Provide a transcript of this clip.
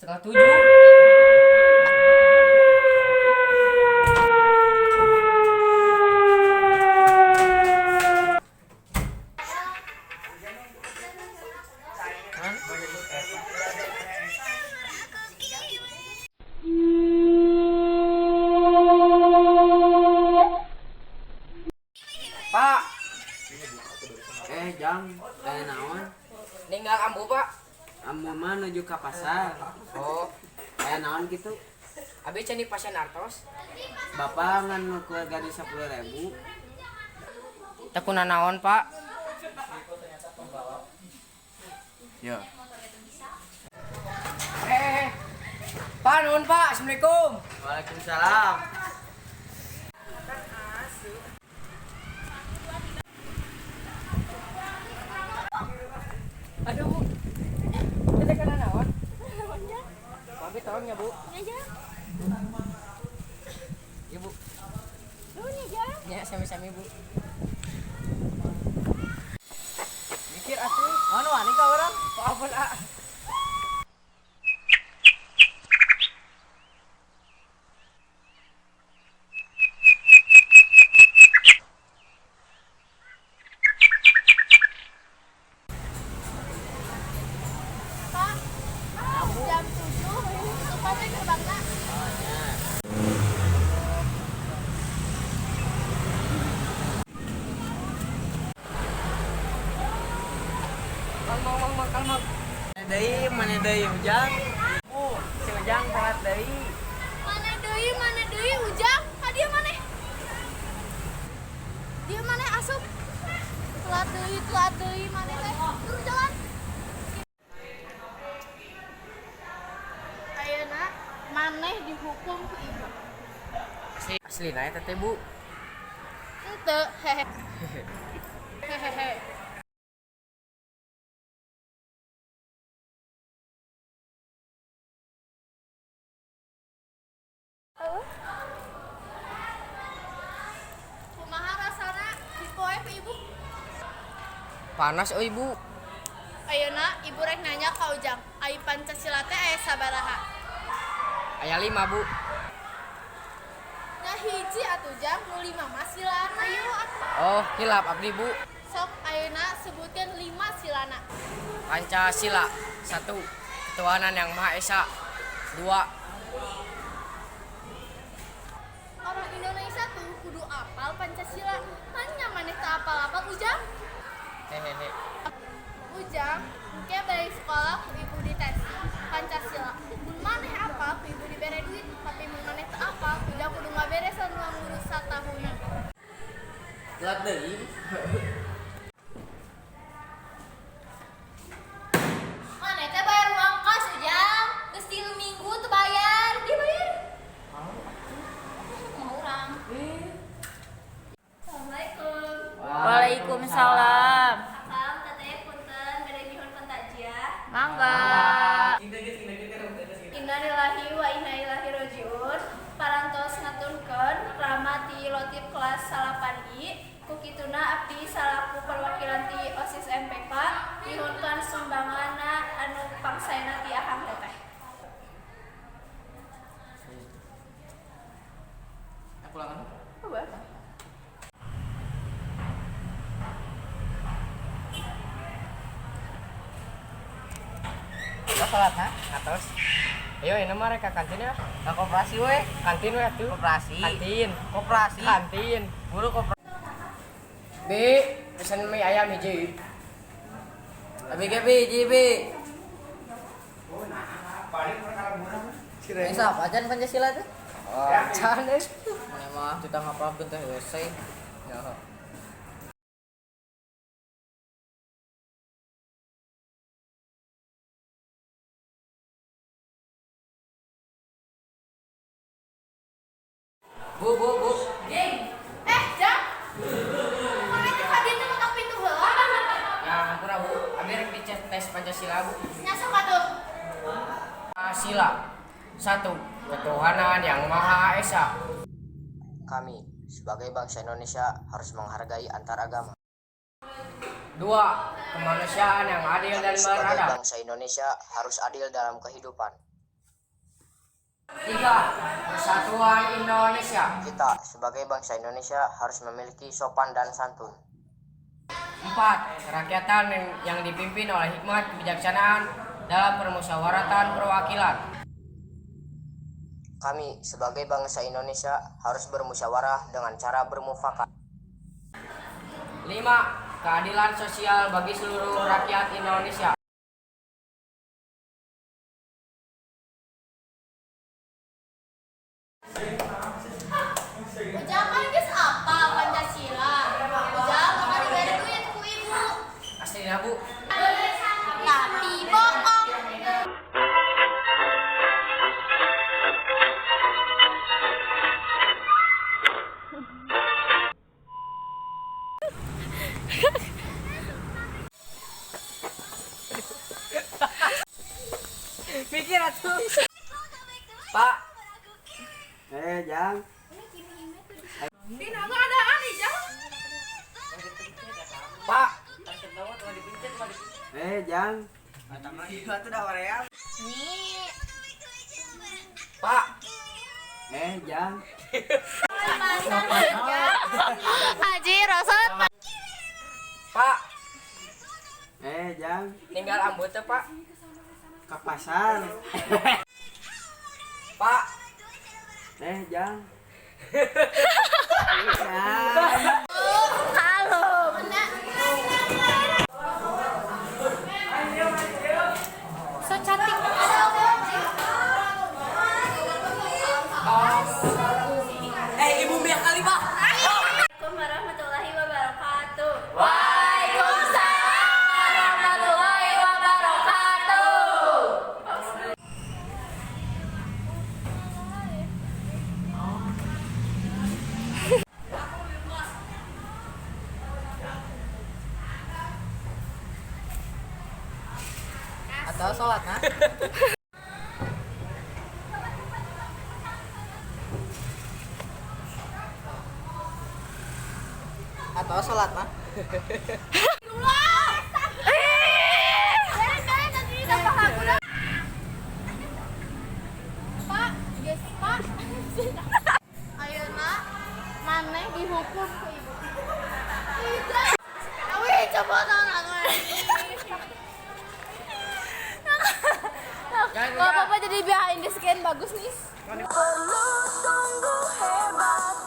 6.30. Pak, Eh, Jang, aya naon? Ninggal ambu, Pak. Ambu mah nuju ka pasar. Oh, Aya naon gitu? Abi can dipasihan artos. Bapak ngan ngukur gaji 10.000. Teu kunanaon, Pak. Ya. Eh, eh. Pak, nuhun, Pak. Assalamualaikum. Waalaikumsalam. Aduh, Bu. Kita kana naon? Abi tolong ya, Bu. Ya. Iya, Bu. Nuhun ya, Jang. Ya, sami-sami, Bu. Mikir atuh. Mana wani ka urang? Apa ah? Pak, jam 7 tutupan teh gerbangna. Mang, mang, mang, kalma. Mana deui, mana deui Ujang? Bu, si Ujang telat deui. Mana deui Ujang? Ka dieu maneh. Dieu maneh asup. Telat deui maneh teh. Turun jalan. Ayeuna maneh dihukum ku ibu. Asli, asli na eta teh, Bu. Henteu, hehe. Hehehe. Kumaha rasana dipoe ku ibu? Panas euy, Bu. Ayeuna ibu rek nanya ka Ujang, ai Pancasila teh aya sabaraha? Aya 5, Bu. Nah, hiji atuh, Jang, nu lima mah silana. Ayo atuh. Oh, hilap abdi, Bu. Sok ayeuna sebutkeun lima silana. Pancasila. 1, Ketuhanan yang Maha Esa. 2, Orang Indonesia tuh kudu apal Pancasila. Hanya maneh teu apal-apal, Ujang. Hehehe. Ujang, engke balik sekolah ku ibu dites Pancasila. Mun maneh apal, ku ibu dibere duit, tapi mun maneh teu apal, Ujang kudu ngaberesan ruang guru satahunan. Telat deui. Maneh teh bayar uang kos, Ujang. Geus 3 minggu teu bayar. Dia bayar. Mau urang. Assalamualaikum. Waalaikumsalam. Akang, teteh, punten, bade nyuhunkeun takjiah. Mangga. Innalillahi wa inna ilaihi rajiun. Parantos ngaturkeun krama ti Lotip kelas 9 I. Ku kituna abdi salaku perwakilan ti OSIS MPK nyuhunkeun sumbanganna anu pangsaena ti akang teteh. Pulang. Apa? Lo salat ha? Atos. Ayo, ini mah rek ka kantin ya. Ka koperasi we. Kantin we atuh. Koperasi. Kantin. Koperasi. Kantin. Buru koperasi. B, pesen mie ayam hiji. Abi ge bi, hiji bi. Bisa apa aja Pancasila tuh? Oh, can euy. Mana mah kita ngapalkeun teh WC. Ya. Bu, bu, bu. Eh, Jang. Maneh teh ka dieu teh ngetok pintu heula. Ya, hampura, Bu. Abi rek dices tes Pancasila, Bu. Nya sok atuh. Pancasila. 1, Ketuhanan yang Maha Esa. Kami sebagai bangsa Indonesia harus menghargai antar agama. 2, kemanusiaan yang adil dan Kami sebagai beradab. bangsa Indonesia harus adil dalam kehidupan. 3. Persatuan Indonesia. Kita sebagai bangsa Indonesia harus memiliki sopan dan santun. 4. Kerakyatan yang dipimpin oleh hikmat kebijaksanaan dalam permusyawaratan perwakilan. Kami sebagai bangsa Indonesia harus bermusyawarah dengan cara bermufakat. 5. Keadilan sosial bagi seluruh rakyat Indonesia. Ujang kan geus apa Pancasila? Ujang bakal diberi duit ku ibu. Aslina, Bu. Tapi bohong. Mikir atuh. Pak. Jang. Pak. Jang. Pak. Jang. Haji Rosot. Pak. Jang. Tinggal ambut teh, Pak. Ke pasar. Pak. Jang. Halo. So cantik. Ibu Mia Khalifah. Assalamualaikum warahmatullahi wabarakatuh. Waalaikumsalam warahmatullahi wabarakatuh. Atau sholat, nah. Atau sholat, mah. Pak, yes, Pak. Ayeuna maneh dihukum ku ibu. Tidak. Wih, coba tahun aku. Gak apa-apa, jadi behind the scene bagus nih. Perlu tunggu hebat.